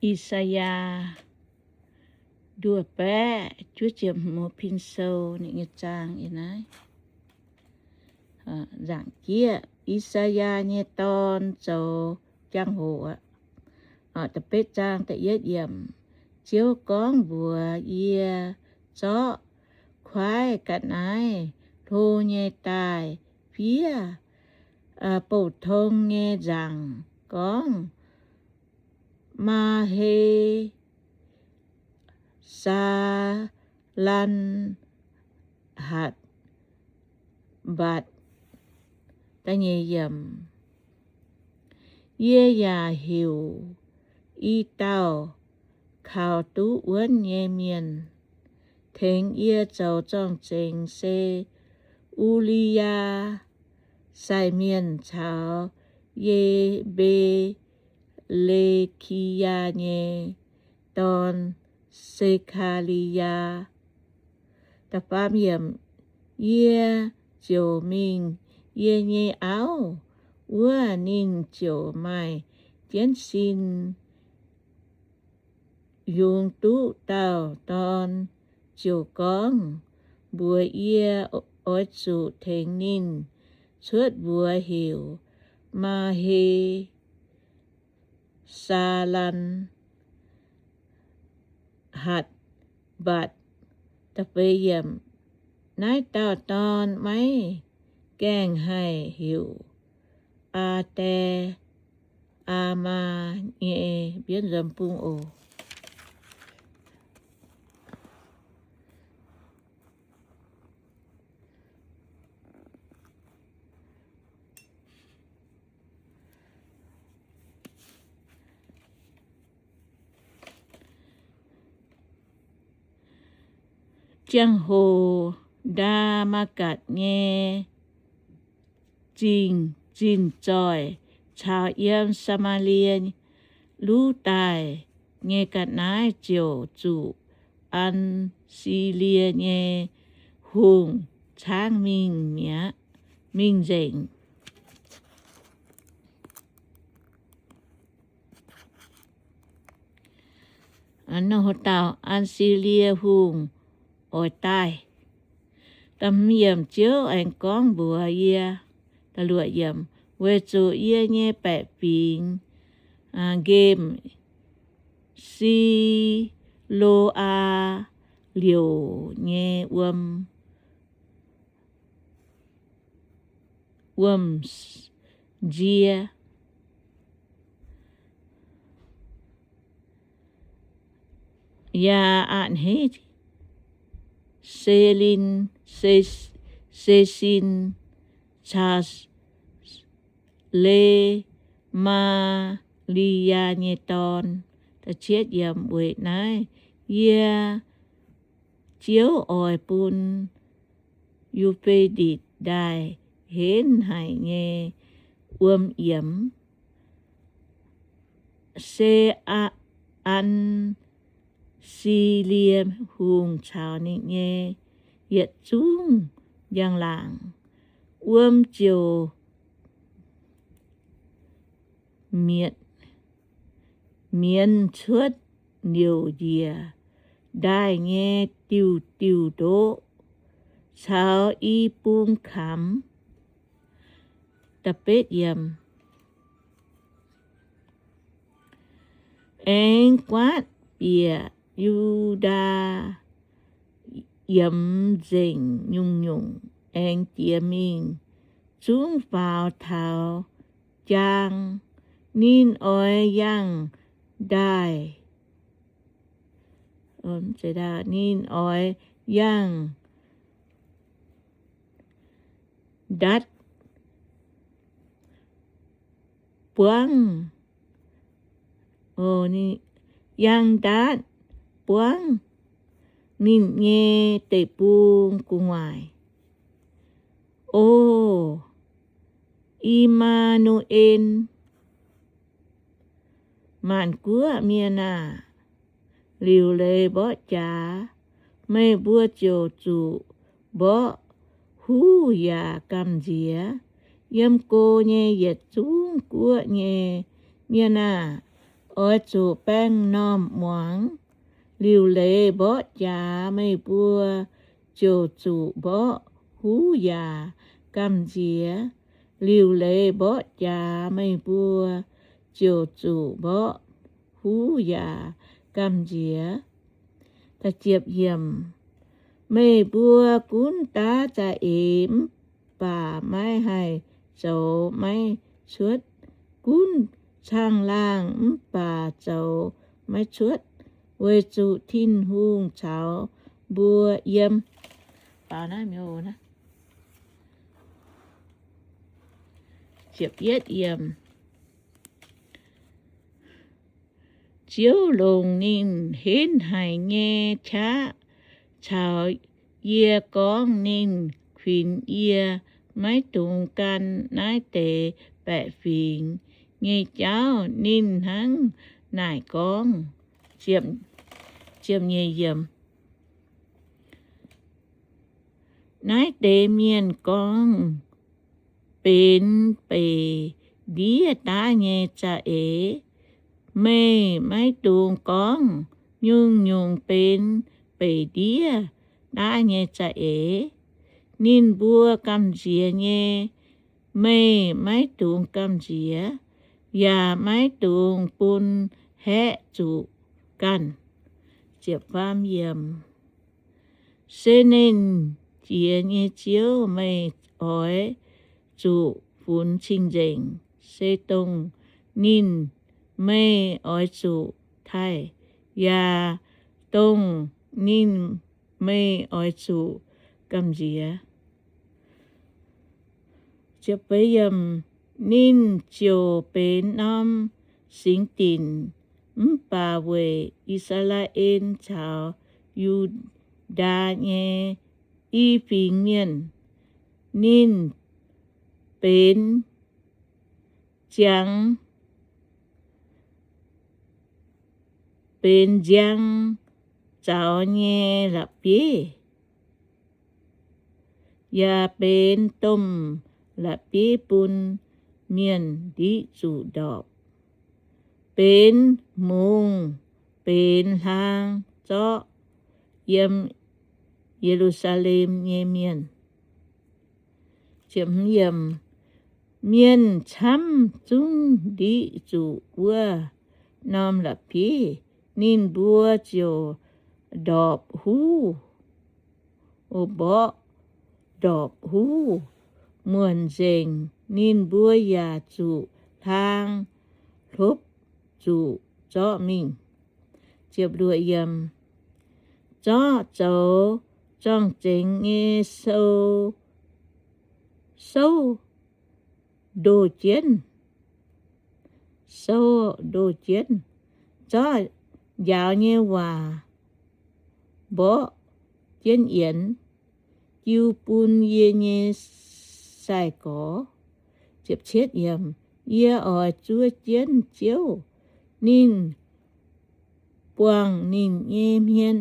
I^saa^yaa nduov baeqv juov ziepc hmz pin sou ninh nyei zaang yiem naaiv. Nzaangc jieqv, I^saa^yaa nyei dorn zoux jangx-hoc. Da'betv zaang da'yietv yiemc. Ziouv gorngv mbuox yie, zorqv kuaaiv ga'naaiv hlo nyei daaih fiev bouh tong nyei nzaangc gorngv, Maa^he^saa^lan^hatc^mbatc. Yie yaac heuc i dauh kaux duqv wuonv nyei mienh tengx yie zoux zorng-zengx, se U^li^yaa sai mienh caux Ye^mbe^le^ki^yaa nyei dorn, Se^kaa^li^yaa. Yie ziouc mingh yie nyei auv wuov, ninh ziouc maaih jienv sin yungz duqv dauh dorn, ziouc gorngv mbuox yie, Oix zuqc tengx ninh cuotv mbuox heuc Maa^he^saa^lan^hatc^mbatc. Naaiv dauh dorn maiv gaengh haih heuc aa die aa maa nyei mbienv nzuonx bung oc. Jangx-hoc Ndaa^matv^gatc nyei zingh zinh zoih caux yiem Saa^maa^lie luv daaih nyei ga'naaiv ziouc zuqc An^si^lie nyei hungh caangv mingh mi'aqv, mingh nzengc. Dauh An^si^lie Hungh oix daaih. Ziouv aengx gorngv mbuox yie, weic zuqc yie nyei baeqc fingx nqemh Si^lo^aa liouc nyei wuom, wuom-nzie, yaac a'hneiv Se^lin, Se^sin caux Le^maa^li^yaa nyei dorn. Weic naaiv, yie, Ziouv, oix bun Yu^fe^ditc Ndaaih henv haic nyei wuom yiemx, se An^si^lie Hungh caux ninh nyei yietc zungv njang-laangc wuom ziouc mietc, mienz cuotv liouc njiec ndaaih nyei diuh diuh ndoqv caux i bung kamx. Aengx guaatv bieqc Yu^ndaa yiemx nzengc nyungc-nyungc, aengx jiex mingh zungv faaux taux jaang. Ninh oix yangh ndaaih, ninh oix yangh ndatv buangv, yangh ndatv buangv ninh nyei deic-bung gu'nguaaic. O I^maa^nu^en, maanc guoqv mienh aah! Liuc leiz mborqv jaax, meih mbuo ziouc zuqc mborqv huv yaac gamh nziex. Yiem go nyei yietc zungv guoqv nyei mienh aah! oix zuqc baeng m'normh muangx. Liuc leiz mborqv jaax meih mbuo ziouc zuqc mborqv huv yaac gamh nziex. Liuc leiz mborqv jaax meih mbuo ziouc zuqc mborqv huv yaac gamh nziex. Meih mbuo gunv daav za'eix mv baac maiv haih zoux maiv cuotv, gunv caangh laangh mv baac zoux maiv cuotv, weic zuqc Tin-Hungh caux mbuo yiem. Ziouv longc ninh henv haic nyei qaqv caux yie gorngv ninh kuinx yie maiv dungx gan naaiv deix baeqc fingx nyei jauv. Ninh hnangv naaic gorngv. Naaiv deix mienh gorngv, benx beic ndiev daav nyei za'eix. Meih maiv dungx gorngv nyungc-nyungc benx beic ndiev daav nyei za'eix. Ninh mbuo gamh nziex nyei, meih maiv dungx gamh nziex, yaac maiv dungx bun haeqv zuqc ganh. Se Nernh Jiex nyei Ziouv, meih oix zuqc funx cing-nzengc. Se dongh ninh, meih oix zuqc taaih, yaac dongh ninh, meih oix zuqc gamh nziex. Ninh ziouc benx norm singx dinc, mv baac weic I^saa^laa^en caux Yu^ndaa nyei i fingx mienh, ninh benx ziangx, benx nziang zaux nyei la'bieiv, yaac benx domh la'bieiv bun mienh ndiqv zuqc ndorpc, benx mungz, benx hlaang zorqv yiem Ye^lu^saa^lem nyei mienh. Mienh camv zungv ndiqv zuqc wuov norm la'bieiv, ninh mbuo ziouc ndorpc huv, mborqv ndorpc huv muonc nzengc. Ninh mbuo yaac zuqc hlang, hlopv zuqc zorqv mingh. Zorqv zoux zorng-zengx nyei sou, souv ndoh jienv, souv ndoh jienv, zorqv njaaux nyei waac mborqv jienv yienx, jiu bun yie nyei sai-gorx. Yie oix zuov jienv Ziouv, ninh buangh ninh nyei hmien,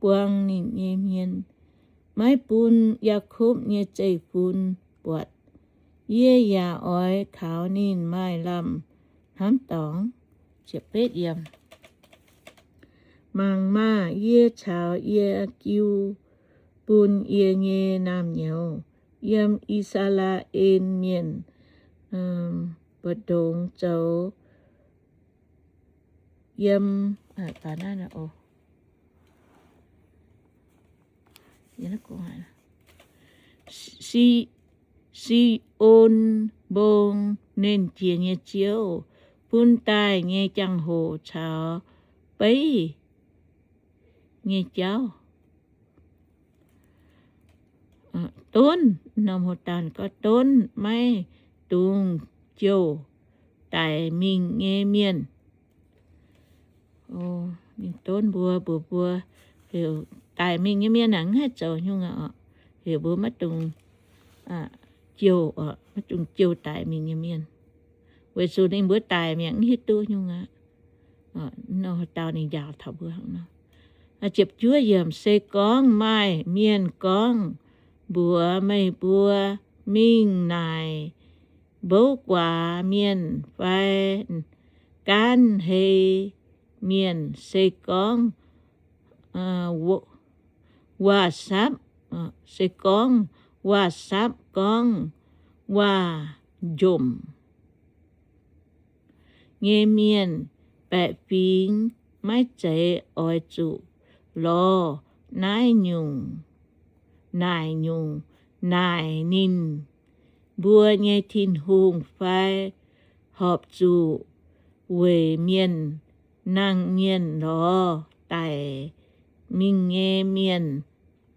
buangh ninh nyei hmien, maiv bun Yaakopv nyei zeiv-fun buatc. Yie yaac oix kaux ninh maaih lamh hnamv dorngx. Mangc maah! Yie caux yie jiu bun yie nyei naamh nyouz yiem I^saa^laa^en Mienh mbu'ndongx zoux yiem Si, Si^on Mbong, Nernh Jiex nyei Ziouv, bun daaih nyei jangx-hoc caux beiv nyei jauv. Donv, norm haaix dauh gorngv donv maiv dungx jouh daic mingh nyei mienh. Ninh donv mbuo, mbuox mbuo, heuc daic mingh nyei mienh aah, mv haih zoux nyungc aqv. Heuc mbuo maiv dungx jouh, maiv dungx jouh daic mingh nyei mienh, weic zuqc ninh mbuo daic mi'aqv, mv hiuv duqv nyungc aqv. Nor dauh ninh njaaux taux mbuo hnangv nor. Ziepc juov yiemc, se gorngv maaih mienh gorngv mbuox meih mbuo, mingh naaic mbouv guaax mienh fai gaanv hei mienh, se gorngv waac-sapv, se gorngv waac-sapv gorngv waac-njomc nyei mienh, baeqc fingx maiv zeiz oix zuqc lorz naaiv nyungc naaic nyungc naaic ninh mbuo nyei Tin-Hungh fai? Horpc zuqc weic mienh nangh mienh lorz daic mingh nyei mienh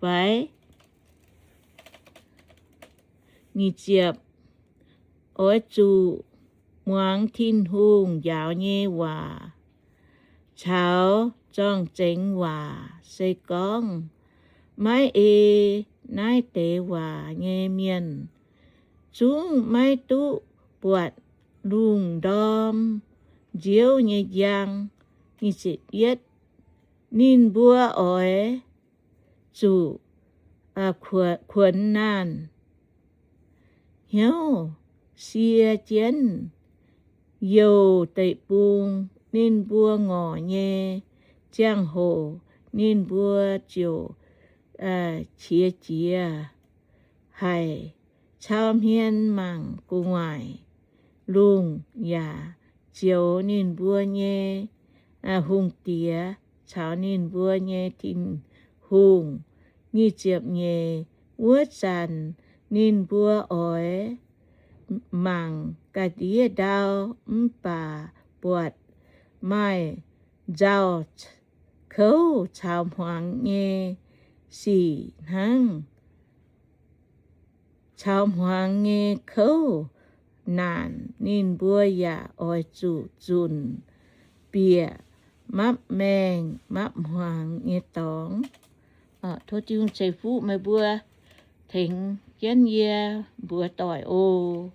fai? Oix zuqc muangx Tin-Hungh njaaux nyei waac caux zorng-zengx waac. Se gorngv maiv ei naaiv deix waac nyei mienh, zungv maiv duqv buatc lungh ndorm nziouv nyei njang. Ninh mbuo oix zuqc kuonx naanh hnyouv sie jienv youh deic-bung. Ninh mbuo ngorc nyei ziangh hoc ninh mbuo ziouc qiex jiez haic, cau hmien mangc gu'nguaaic lungh yaac zioux ninh mbuo nyei hungh diex caux ninh mbuo nyei Tin-Hungh. Nyic ziepc nyeic. Wuov zanc ninh mbuo oix mangc ga'ndiev ndau, mv baac buatc maaih nzauh kouv caux hmuangx nyei sic hnangv. Caux hmuangx nyei kouv naanc, ninh mbuo yaac oix zuqc zunc bieqc mapv maengh mapv hmuangx nyei dorngx. Tov Tin-Hungh ceix fuqv meih mbuo, tengx jienv yie mbuox doic oc.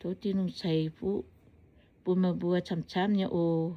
Tov Tin-Hungh ceix fuqv bun meih mbuo camv-camv nyei oc.